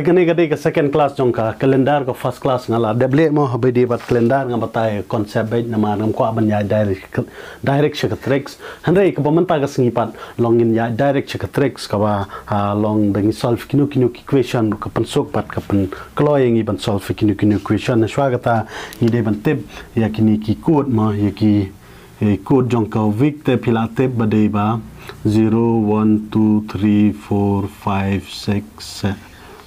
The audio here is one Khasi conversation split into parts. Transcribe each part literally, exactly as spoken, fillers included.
Kane ka dei ka second class jong ka calendar, ka first class nga la dep leh mo, haba dei bad calendar nga batai concept beit namar ngam kwah ban ïaid direct, direct sha ka tricks. Hynrei kaba mynta ka sngi pat long ngin ïaid direct sha ka tricks kaba, ah, long ba ngi solve kino kino ki question, ka pynsuk bad ka pynkloi ïa ngi ban solve kino kino question. Shuwa kata ngi dei ban tip ïa kine ki code mo, ïa ki, eh, code jong ka week. Te phi la tip ba dei ba zero, one, two, three, four, five, six,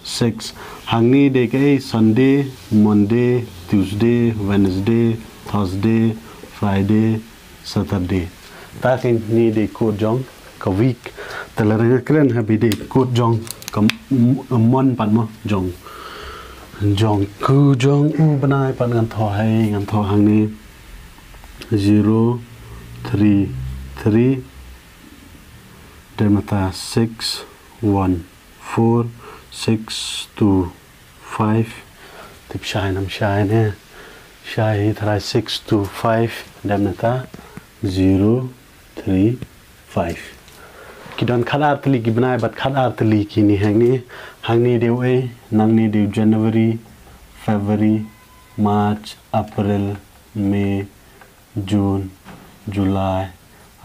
six. Hangne dei ka, eh, Sunday, Monday, Tuesday, Wednesday, Thursday, Friday, Saturday. Ta kane dei code jong ka week. Te lada nga kren haba dei code jong ka m-, m-, month pat mo, jong, jong u, jong u bnai pat ngan thoh hi, ngan thoh hangne zero three three, dep nangta six one four, six two five. Tip shai nam shai ne. Shai hi tharai six two five, dep nangta zero three five. Ki don khatar tylli ki bnai bad khatar tylli kine hangne. Hangne dei u, eh, nangne dei u January, February, March, April, May, June, July,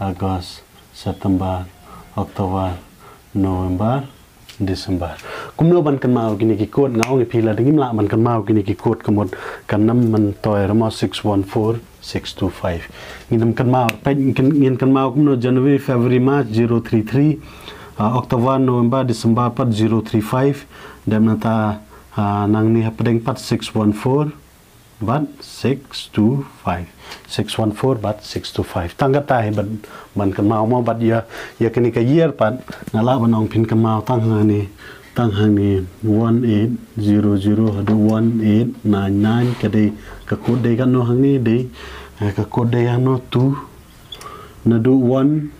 August, September, October, November, December. Kumno ban kynmaw kine ki code? Nga ong ïa phi, lada ngim lah ban kynmaw kine ki code ka mut kan ym myntoi ruh mo, six one four, six two five. Ngin ym kynmaw, peit, ngin, ngin kynmaw kumno? January, February, March, zero three three, ah, October, November, December pat zero three five. Dep nangta, ah, nangne hapdeng pat six one four bad six two five. Six one four bad six two five. Tang kata hi ban, ban kynmaw mo. Bad ïa, ïa kane ka year pat nga lah ban ong phin kynmaw tang hangne, tang hangne one eight zero zero haduh one eight nine nine. Ka dei, ka code dei katno hangne? Dei, eh, ka code dei hangne two, naduh one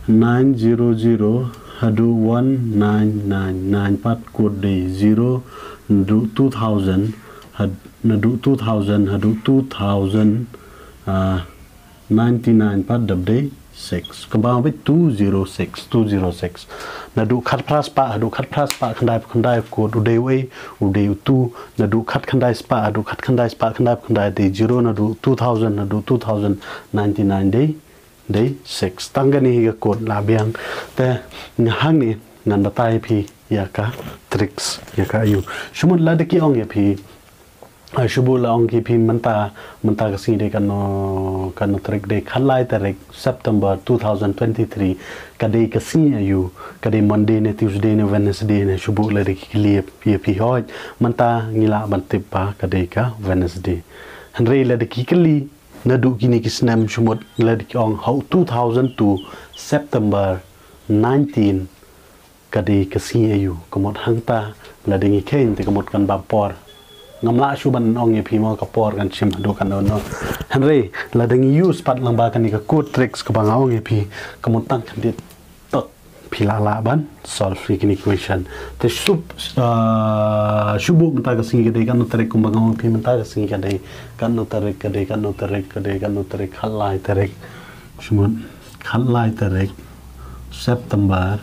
nine zero zero haduh one nine nine nine. Pat code dei zero, naduh two thousand had-, naduh two thousand haduh two thousand, ah, ninety-nine pat dep dei six. Kaba bit two zero six, two zero six. Naduh khatphra spah haduh khatphra spah khyndaiphew khyndai code u dei u, eh, u dei u two. Naduh khatkhyndai spah haduh khatkhyndai spah khyndaiphew khyndai dei zero. Naduh two thousand haduh two thousand ninety-nine dei, dei six. Tang kane hi ka code la biang. Te hangne ngan batai ïa phi ïa ka tricks ïa ka aïu. Shu mut lada ki ong ïa phi, ah, shu buh la ong ki phi mynta, mynta ka sngi dei katno, katno tarik? Dei khatlai tarik September two thousand twenty-three. Ka dei ka sngi aïu? Ka dei Monday ne, Tuesday ne, Wednesday ne? Shu buh lada ki kylli ïa phi, hooid, mynta ngi lah ban tip ba ka dei ka Wednesday. Hynrei lada ki kylli naduh kine ki snem, shu mut lada ki ong ha u two thousand two September nineteen, ka dei ka sngi aïu? Ka mut hangta lada ngi kheiñ te ka mut kan bam por. Ngam lah shuh ban ong ïa phi mo ka por kan shim haduh katno no. Hynrei lada ngi use pat lang ba kane ka code tricks kaba nga ong ïa phi, ka mut tang khyndiat tok phi lah lah ban solve ïa kine ki question. Te shu, ah, shu buh mynta ka sngi ka dei katno tarik, kumba nga ong ïa phi mynta ka sngi ka dei katno tarik, ka dei katno tarik, ka dei katno tarik, khatlai tarik. Shu mut khatlai tarik September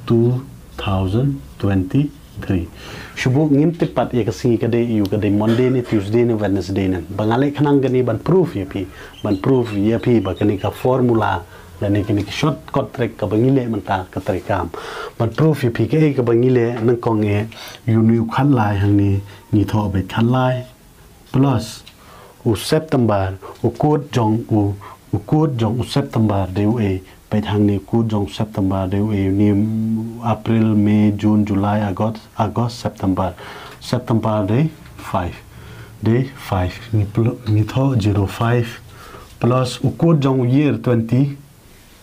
two thousand twenty-three. Shu buh ngim tip pat ïa ka sngi ka dei aïu, ka dei Monday ne, Tuesday ne, Wednesday ne. Ba nga leh khnang kane ban prove ïa phi, ban prove ïa phi ba kane ka formula lane kane ka shortcut trick kaba ngi leh mynta ka treikam. Ban prove ïa phi kaei kaba ngi leh, nyngkong eh, ïa une u khatlai hangne ngi thoh beit khatlai plus u September, u code jong u, u code jong u September dei u A. Peit hangne, u code jong u September dei u A. Une April, May, June, July, August, August, September. September dei five. Dei five. Ngi pl-, ngi thoh zero five plus u code jong u year twenty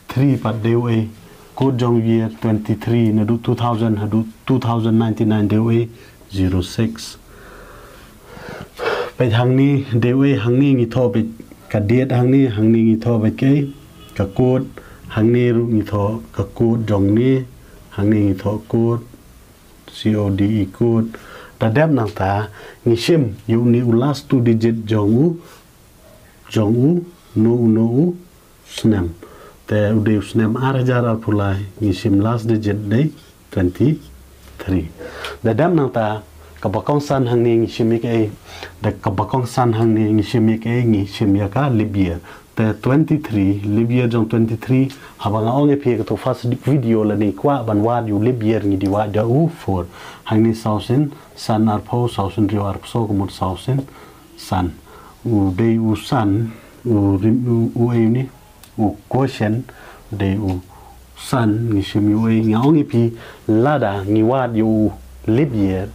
three pat dei u A. Code jong u year twenty-three, naduh two thousand haduh two thousand ninety-nine dei u A, zero six. Peit hangne dei u A, hangne ngi thoh beit ka date, hangne, hangne ngi thoh beit ka, ka code, hangne ruh ngi thoh ka code jong une, hangne ngi thoh code, C O D E code. Da dep nangta ngi shim ïa une u last two digit jong u, jong u, no u, no u snem. Te u dei u snem ar hajar arphew lai, ngi shim last digit dei twenty-three. Da dep nangta, kaba kongsan hangne ngi shim ïa kaei, da kaba kongsan hangne ngi shim ïa kaei, ngi shim ïa ka leap year. Te twenty-three, leap year jong twenty-three, haba nga ong ïa phi ha kato first video lane kwah ban wad ïa u leap year ngi divide da u four. Hangne saw sien san arphew, saw sien hynriew arphew saw, ka mut saw sien san. U dei u san, u rim, u, u ei une, u quotient, dei u san, ngi shim ïa u ei, nga ong ïa phi, lada ngi wad ïa u leap year,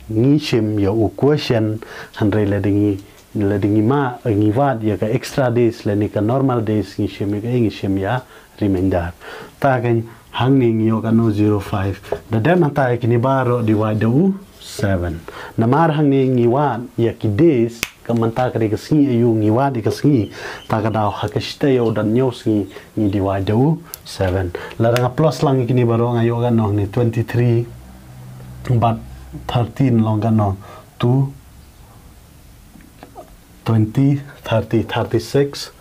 ngi shim ïa u quotient, hynrei lada ngi, lada ngi ma, ngi wad ïa ka extra days, lane ka normal days, ngi shim ïa ka, ngi shim ïa remainder. Ta kane hangne ngi ïoh katno zero five. Da dep nangta ïa kine baroh divide da u seven. Namar hangne ngi wad ïa ki days, ka mynta ka dei ka sngi aïu ngi wad ïa ka sngi. Ta ka daw ha ka shi taïew don hynñiew sngi ngi divide da u seven. Lada nga plus lang ïa kine baroh nga ïoh katno hangne twenty-three bad thirteen long katno two, twenty, thirty, thirty-six,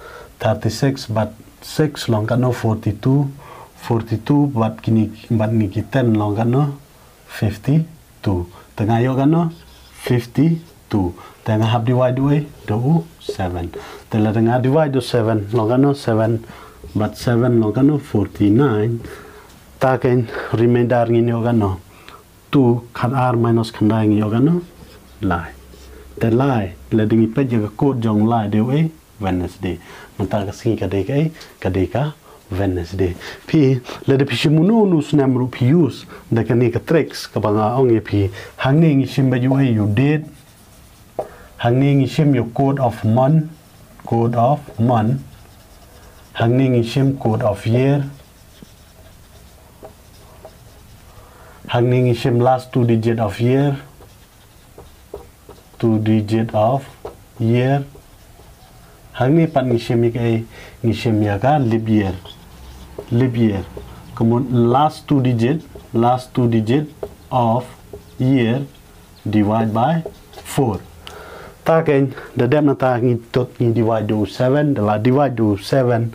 thirty-six bad six long katno forty-two, forty-two bad kine, bad kine ki ten long katno fifty-two. Te nga ïoh katno fifty-two. Te nga hap divide u ei da u seven. Te lada nga divide da u seven long katno seven bad seven long katno forty-nine. Ta kane remainder ngin ïoh katno two, khatar minus khyndai ngi ïoh katno lai. Te lai, lada ngi peit ïa ka code jong lai dei u ei, Wednesday. Mynta ka sngi ka dei kaei, ka dei ka Wednesday. Phi, lada phi shim uno uno u snem ruh phi use da kane ka tricks kaba nga ong ïa phi. Hangne ngi shim beit u ei, u date. Hangne ngi shim ïa u code of month, code of month. Hangne ngi shim code of year. Hangne ngi shim last two digit of year. Two digit of year. Hangne pat ngi shim ïa kaei, ngi shim ïa ka leap year. Leap year. Ka mut last two digit, last two digit of year divide by four. Ta kane, da dep nangta ngi tot ngi divide da u seven, da la divide da u seven,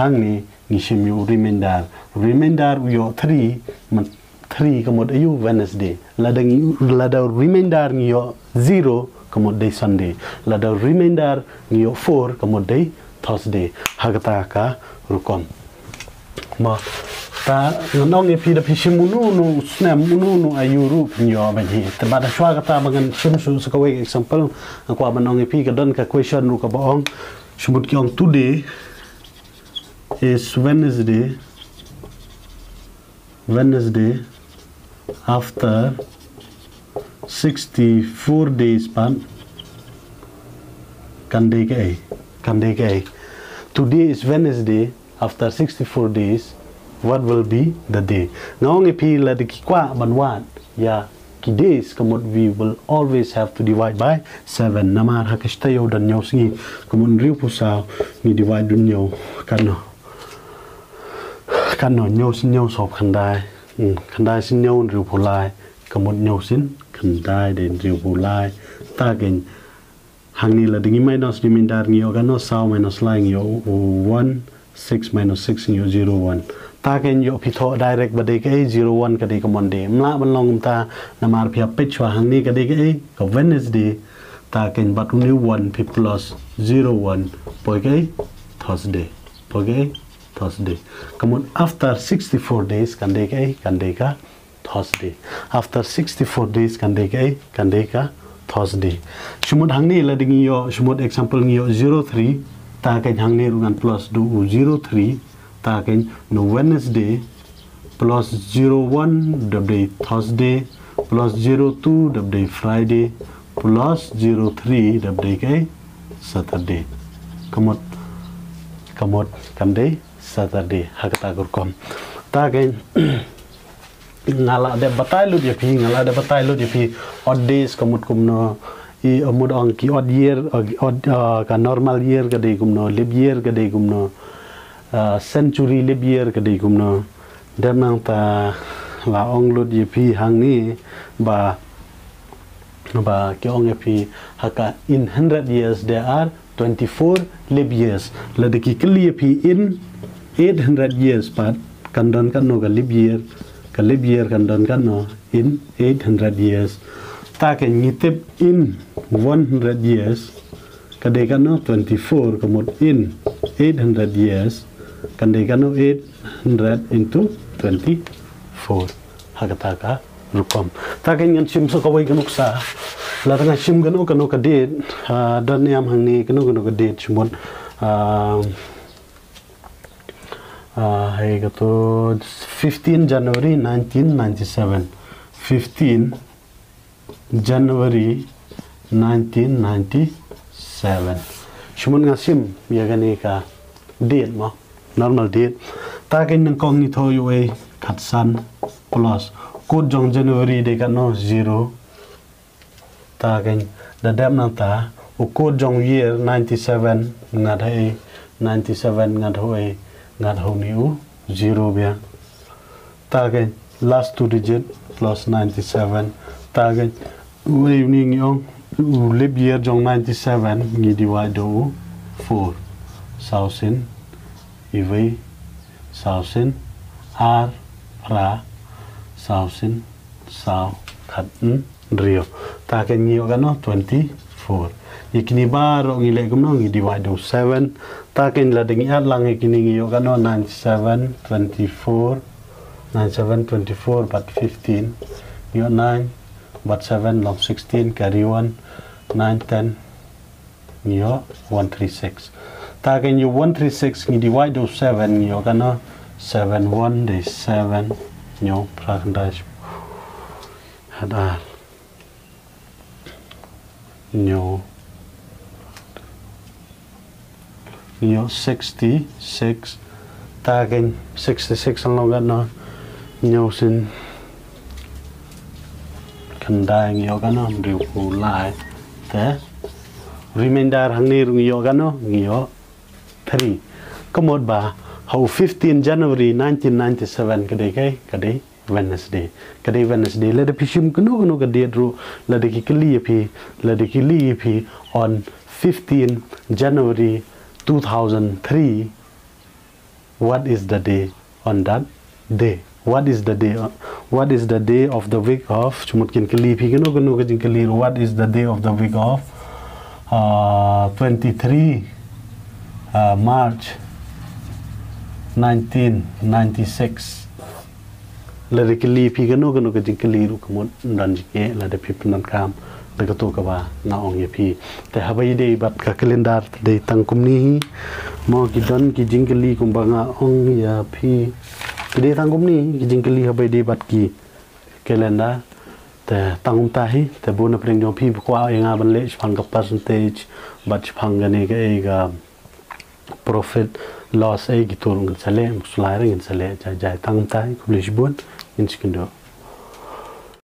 hangne ngi shim ïa u remainder. Remainder u ïoh three, man three ka mut aïu, Wednesday. Lada ngi, lada remainder ngi ïoh zero ka mut dei Sunday. Lada remainder ngi ïoh four ka mut dei Thursday. Ha kata ka rukom. Mo, ta ngan ong ïa phi da phi shim uno uno u snem, uno uno aïu ruh phin ïoh beit hi. Te bad shuwa kata ba ngan shim shuh sa kawei example, nga kwah ban ong ïa phi ka don ka question ruh kaba ong. Shu mut ki ong today is Wednesday. Wednesday after sixty-four days pat kan dei kaei, kan dei kaei. Today is Wednesday, after sixty-four days, what will be the day? Nga ong ïa phi lada ki kwah ban wad ïa ki days ka mut we will always have to divide by seven. Namar ha ka shi taïew don hynñiew sngi, ka mut hynriewphew saw ngi divide da u hynñiew, katno? Katno, hynñiew sien hynñiew sawphew khyndai. Hmm, khyndai sien hynñiew hynriewphew lai. Ka mut hynñiew sien khyndai dei hynriewphew lai. Ta kane hangne lada ngi minus remainder ngi ïoh katno, saw minus lai ngi ïoh one, six minus six ngi ïoh zero one. Ta kane ïoh phi thoh direct ba dei kaei, zero one ka dei ka Monday. Ym lah ban long kumta namar phi hap peit shuwa hangne ka dei kaei, ka Wednesday. Ta kane bad une u one phi plus zero one, poi kaei, Thursday. Poi kaei, Thursday. Ka mut after sixty-four days kan dei kaei, kan dei ka Thursday. After sixty-four days kan dei kaei, kan dei ka Thursday. Shu mut hangne lada ngi ïoh, shu mut example ngi ïoh zero three, ta kane hangne ruh ngan plus da u zero three, ta kane na u Wednesday, plus zero one da dei Thursday, plus zero two da dei Friday, plus zero three da dei kaei, Saturday. Ka mut, ka mut kan dei Saturday, ha kata ka rukom. Ta kane nga la dep batai lut ïa phi, nga la dep batai lut ïa phi odd days ka mut kumno, i, mut ong ki odd year, odd, odd, ah, ka normal year ka dei kumno, leap year ka dei kumno, ah, century leap year ka dei kumno. Dep nangta la ong lut ïa phi hangne ba, ba ki ong ïa phi ha ka in hundred years there are twenty-four leap years. Lada ki kylli ïa phi in eight hundred years pat kan don katno ka leap year, Ka leap year kan don katno? In eight hundred years. Ta ka ngi tip in one hundred years ka dei katno? Twenty-four. Ka mut in eight hundred years kan dei katno? Eight hundred into twenty-four. Ha kata ka rukom. Ta ka ngan shim sa kawei ka nuksa. Lada nga shim kano kano ka date, ah, don niam hangne kano kano ka date shimon. Ah, ah, hai kato fifteen January nineteen ninety-seven. Fifteen January nineteen ninety-seven. Shimon nga shim ïa kane ka date mo. Normal date. Ta ka nyngkong ngi thoh ïa u ei khatsan plus. Code jong January dei katno? Zero. Ta ka da dep nangta u code jong year ninety-seven ngat ha ei, ninety-seven ngat ha ei, ngat ha ni u zero bia. Ta ka last two digit plus ninety-seven. Ta ka wei ni ngi ong u leap year jong ninety-seven ngi divide da u four. Saw sien iwei, saw sien ar, phra, saw sien saw, khat, mm, hynriew. Ta ka ngi ïoh katno? Twenty-four. Ïa kine baroh ngi leh kumno? Ngi divide da u seven. Ta ka lada ngi add lang ïa kine ngi ïoh katno? Ninety-seven, twenty-four, ninety-seven, twenty-four bad fifteen. Ngi ïoh nine bad seven long sixteen, carry one, nine, ten, ngi ïoh one three six. Ta ka ngi ïoh one three six ngi divide da u seven ngi ïoh katno? Seven one dei seven, ngi ïoh phra khyndai, hadar, ngi ïoh, ngi ïoh sixty-six. Ta ka sixty-six long katno? Ngi ïoh sien khyndai ngi ïoh katno? Hynriew phew lai. Te remainder hangne ruh ngi ïoh katno? Ngi ïoh three. Ka mut ba ha u fifteen January nineteen ninety-seven ka dei kaei? Ka dei Wednesday. Ka dei Wednesday. Lada phi shim kano kano ka date ruh, lada ki kylli ïa phi, lada ki kylli ïa phi on fifteen January two thousand three, what is the day on that day? What is the day? What is the day of the week of? Shimon kin kylli phi kano kano ka jingkylli. What is the day of the week of, uh, twenty-three, uh, March nineteen ninety-six? Lada kylli phi kano kano ka jingkylli ruh ka mut ym don jingeh lada phi pyndonkam da kato kaba nga ong ïa phi. Te haba ïadei bad ka calendar te dei tang kumne hi. Mo, ki don ki jingkylli kumba nga ong ïa phi. Ki dei tang kumne hi ki jingkylli haba ïadei bad ki calendar. Te tang kumta hi, te bun na pdeng jong phi ba kwah ïa nga ban leh shaphang ka percentage bad shaphang kane kaei ka profit loss ei, kito ruh ngin sa leh, ym shu leh re, ngin sa leh jai jai. Tang kumta hi, khublei shibun, ngin sa ïakynduh.